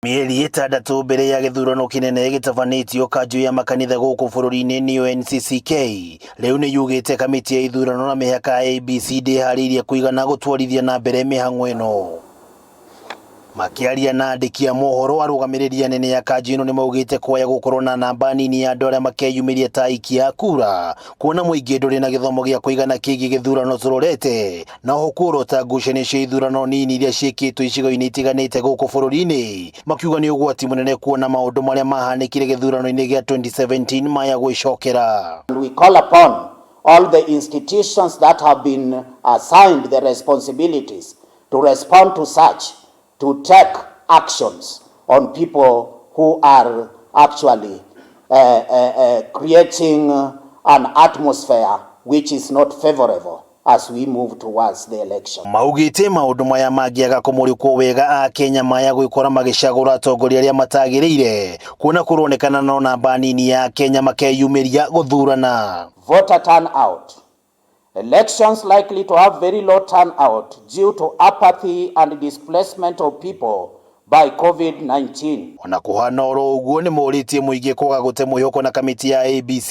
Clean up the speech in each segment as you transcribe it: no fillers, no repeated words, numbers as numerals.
Mĩeri 6 mbere ya gĩthurano kĩnene gĩtabanĩtio kanjũ ya makanitha gũkũ bũrũri-inĩ nĩyo NCCK rĩu nĩ yugĩte kamĩtĩ ya ithurano na mĩhaka ya IEBC ndĩharĩirie kũigana gũtwarithia na mbere mĩhang'o ĩno. Makĩaria na andĩki a mohoro arũgamĩrĩri anene a kanjũ ĩno nĩmaugĩte kwaya gũkorwo na namba nini ya andũ arĩa makeyumĩria ta aikia a kura kuona mũingĩ ndũrĩ na gĩthomo gĩa kũigana kĩgiĩ gĩthurano tũrorete na oho kuorota ngucanio cia ithurano nini iria ciĩkĩtwo icigo-inĩ itiganĩte gũkũ bũrũri-inĩ makiuga nĩ ũgwati mũnene kuona maũndũ marĩa mahanĩkire gĩthurano-inĩ gĩa 2017 maya gwĩcokera. We call upon all the institutions that have been assigned the responsibilities to respond to such, to take actions on people who are actually creating an atmosphere which is not favorable as we move towards the election. Maugĩte maũndũ maya mangĩaga kũmũrĩkwo wega a Kenya maya gwĩkora magĩcagũra atongoria arĩa matagĩrĩire kuona kũronekana no namba nini ya Kenya makeyumĩria gũthurana. Voter turnout. Elections likely to have very low turnout due to apathy and displacement of people by COVID-19. Ona kũhana oro ũguo nĩ morĩtie mũingĩ kwaga gũte mwĩhoko na kamĩtĩ ya IEBC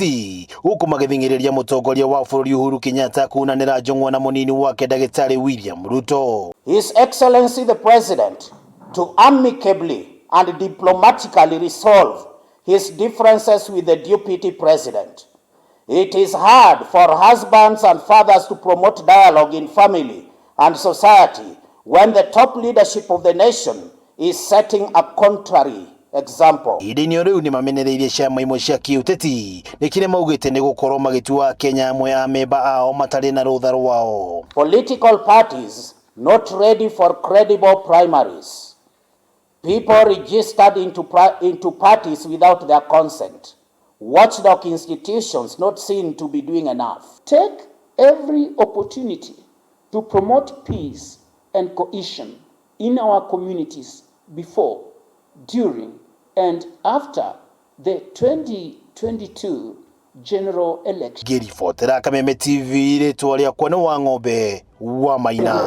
gũkũ magĩthing'ĩrĩria mũtongoria wa bũrũri Uhuru Kenyatta kunanĩra njũng'wa na mũnini wake ndagĩtarĩ William Ruto. His Excellency the President to amicably and diplomatically resolve his differences with the Deputy President. It is hard for husbands and fathers to promote dialogue in family and society when the top leadership of the nation is setting a contrary example. Ihinda-inĩ rĩu nĩ mamenereirie ciama imwe cia kĩũteti nĩ kĩrĩa maugĩte nĩ gũkorwo magĩtua Kenya amwe a memba ao matarĩ na rũtha rwao. Political parties not ready for credible primaries. People registered into parties without their consent. Watchdog institutions not seen to be doing enough. Take every opportunity to promote peace and cohesion in our communities before, during, and after the 2022 general election. Ngĩribotera Kameme TV rĩtwa rĩakwa nĩ Wang'ombe wa Maina.